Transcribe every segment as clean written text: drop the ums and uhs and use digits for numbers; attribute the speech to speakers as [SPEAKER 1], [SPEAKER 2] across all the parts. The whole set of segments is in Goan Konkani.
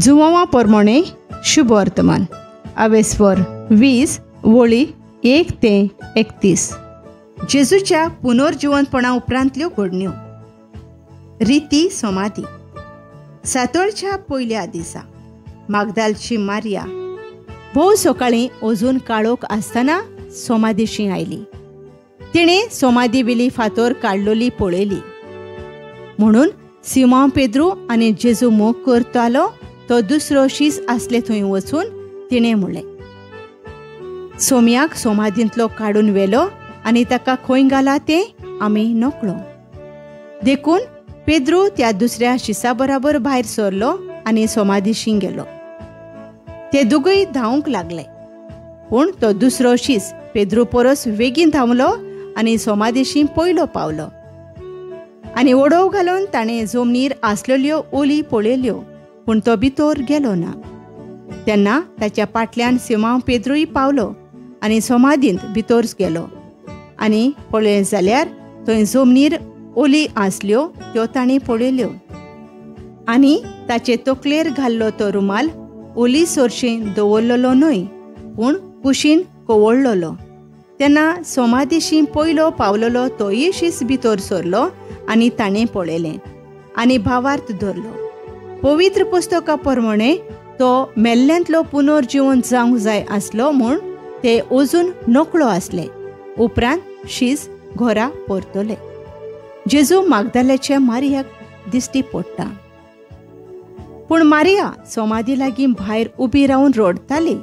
[SPEAKER 1] जुवांवा परमोणे शुभ वर्तमान आवेस्वर 20 वळी 1 ते 31. जेजूच्या पुनर्जिवंतपणा उपरांतल्यो घडण्यो. रिती समाधी. सातोळच्या पयल्या दिसा मागदालची मारिया भोव सकाळीं अजून काळोख आसतना सोमादिशी आयली. तिणें सोमादी वेली फातोर काडलोली पळयली. म्हणून सिमांव पेद्रू आनी जेजू मोग करतालो तो दुसरो शीस आसले थंय वचून तिणें म्हणलें, सोम्याक सोमादींतलो काडून व्हेलो आनी ताका खंय घाला तें आमी नकळो. देखून पेद्रू त्या दुसऱ्या शिसा बराबर भायर सरलो आनी सोमादिशी गेलो. ते दोगूय धांवंक लागले, पूण तो दुसरो शीस पेद्रू परस वेगीन धांवलो आनी सोमादिशी पयलो पावलो आनी ओडोव घालून ताणें जमनीर आसलेल्यो ओली पळयल्यो, पूण तो भितर गेलो ना. तेन्ना ताच्या पाटल्यान सिमांव पेद्रूय पावलो आनी सोमादींत भितर गेलो आनी पळयलें जाल्यार थंय जमनीर ओली आसल्यो त्यो ताणें पळयल्यो आनी ताचे तकलेर घाल्लो तो रुमाल ओली सोरशें दवरलेलो न्हय, पूण कुशीन कवळ्ळलो. तेन्ना सोमादिशी पयलो पावलेलो तोय शीस भितर सरलो आनी ताणें पळयलें आनी भावार्थ धरलो. पवित्र पुस्तका प्रमाणे तो मेल्ल्यांतलो पुनर्जिवन जावंक जाय आसलो म्हूण ते अजून नकळो आसले. उपरांत शीस घरा परतले. जेजू मागदाल्याच्या मारियाक दिश्टी पडटा, पूण मारिया सोमादी लागीं भायर उबी रावन रडटाली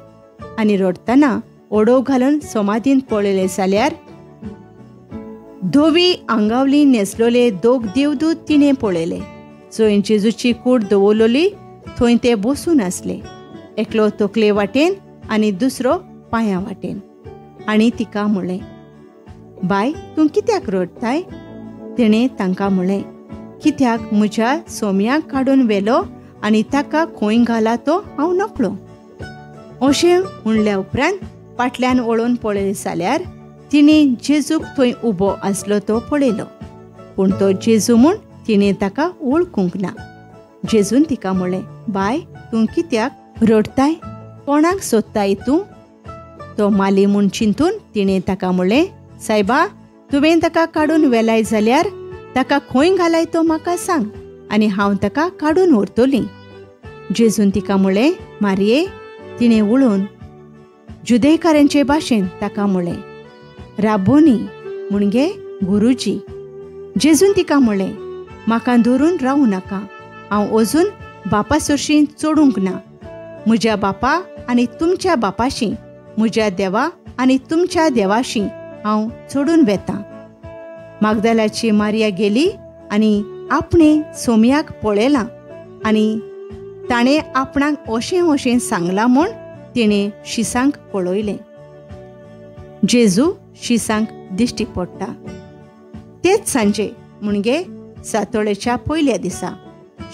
[SPEAKER 1] आनी रडटना ओडोव घालून सोमादीन पळयलें जाल्यार धवी आंगावली न्हेसलोले दोग देवदूत तिणें पळयले. जंय जेजूची कूड दवरलोली थंय ते बसून आसले, एकलो तकले वाटेन आनी दुसरो पांयां वाटेन. आनी तिका म्हणलें, बाय तूं कित्याक रडटाय? तिणें तांकां म्हणलें, कित्याक म्हज्या सोम्याक काडून व्हेलो आनी ताका खंय घाला तो हांव नकळो. अशें म्हणल्या उपरांत फाटल्यान वळोवन पळयलें जाल्यार तिणें जेजूक थंय उबो आसलो तो पळयलो, पूण तो जेजू म्हूण तिणें ताका वळखूंक ना. जेजून तिका म्हणलें, बाय तूं कित्याक रडटाय? कोणाक सोदताय तूं? तो माली म्हूण चिंतून तिणें ताका म्हणलें, सायबा तुवें ताका काडून व्हेलाय जाल्यार ताका खंय घालाय तो म्हाका सांग आनी हांव ताका काडून व्हरतली. जेजून तिका म्हणलें, मारये. तिणें वळून जुदेकारांचे भाशेन ताका म्हणलें, राबोनी म्हणजे गुरुजी. जेजून तिका म्हणलें, म्हाका धरून रावूं नाका, हांव अजून बापा सरशीं चडूंक ना. म्हज्या बापा आनी तुमच्या बापाशी, म्हज्या देवा आनी तुमच्या देवाशी हांव चडून वेतां. मागदालाची मारिया गेली आनी आपणें सोम्याक पळयलां आनी ताणें आपणाक अशें अशें सांगलां म्हूण तिणें शिसांक पळयलें. जेजू शिसांक दिश्टी पडटा. तेच सांजे म्हणजे सातोळेच्या पयल्या दिसा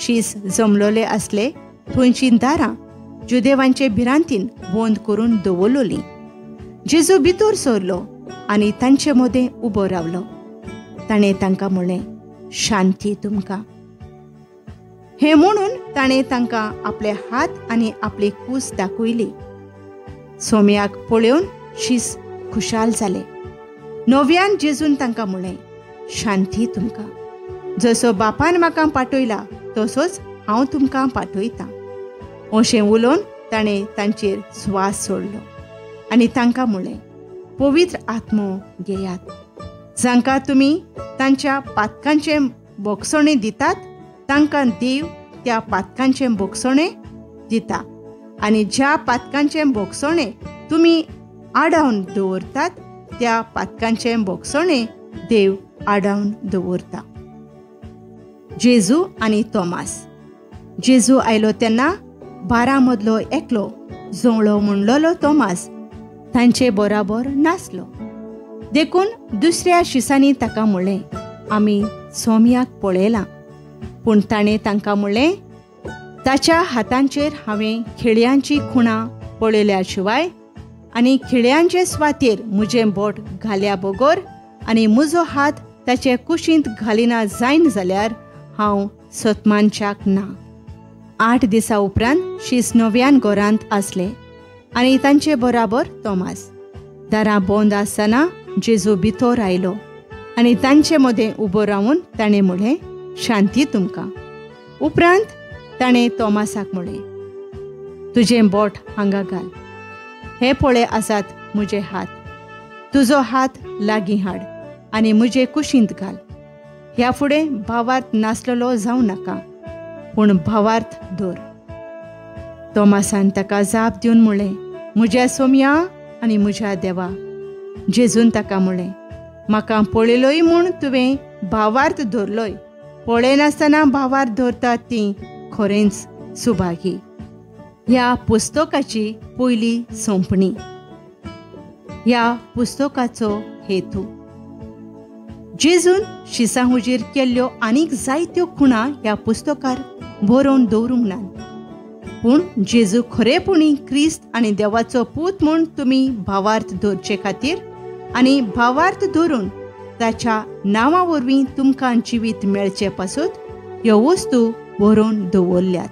[SPEAKER 1] शीस जमलोले आसले थंयचीं दारां जुदेवांचे भिरांतीन बंद करून दवरलोलीं. जेजू भितर सरलो आनी तांचे मदें उबो रावलो. ताणें तांकां म्हणलें, शांती तुमकां. हें म्हणून ताणें तांकां आपले हात आनी आपली कूस दाखयली. सोम्याक पळोवन शीस खुशाल जाले. नव्यान जेजून तांकां म्हणलें, शांती तुमकां. जसो बापान म्हाका पाठयला तसोच हांव तुमकां पाठयतां. अशें उलोवन ताणें तांचेर स्वास सोडलो आनी तांकां म्हणलें, पवित्र आत्मो घेयात. जांकां तुमी तांच्या पातकांचें बोगसणें दितात तांकां देव त्या पातकांचें बोगसणें दिता आनी ज्या पातकांचें बोगसणें तुमी आडावन दवरतात त्या पातकांचें बोगसणें देव आडावन दवरता. जेजू आनी तोमास. जेजू आयलो तेन्ना 12 मदलो एकलो जोंगळो म्हणलोलो तोमास तांचे बराबर नासलो. देखून दुसऱ्या शिसांनी ताका म्हणलें, आमी सोम्याक पळयलां. पूण ताणें तांकां म्हणलें, ताच्या हातांचेर हांवें खिळयांची खुणां पळयल्या शिवाय आनी खिळयांचे स्वातेर म्हजें बोट घाल्या बगर आनी म्हजो हात ताचे कुशींत घालिना जायन जाल्यार हांव सतमानच्याक ना. 8 दिसां उपरांत शीस नव्यान घरांत आसले आनी तांचे बराबर तोमास. दारां बंद आसतना जेजू भितर आयलो आनी तांचे मदें उबो रावन ताणें म्हणलें, शांती तुमकां. उपरांत ताणें तोमासाक म्हणलें, तुजें बोट हांगा घाल, हे पळय आसात म्हजे हात, तुजो हात लागीं हाड आनी म्हजे कुशींत घाल. ह्या फुडें भावार्थ नासलेलो जावं नाका, पूण भावार्थ धर. तोमासान ताका जाप दिवन म्हणलें, म्हज्या सोमया आनी म्हज्या देवा. जेजून ताका म्हणलें, म्हाका पळयलोय म्हूण तुवें भावार्थ धरलोय, पळयनासतना भावार्थ धरतात तीं खरेंच सुभागी. ह्या पुस्तकाची पयली सोंपणी. ह्या पुस्तकाचो हेतू. जेजून शिसां हुजीर केल्ल्यो आनीक जायत्यो खुणा ह्या पुस्तकार बरोवन दवरूंक नात, पूण जेजू खरेपणी क्रिस्त आनी देवाचो पूत म्हूण तुमी भावार्थ धरचे खातीर आनी भावार्थ धरून ताच्या नांवा वरवीं तुमकां जिवीत मेळचे पासून ह्यो वस्तू बरोवन दवरल्यात.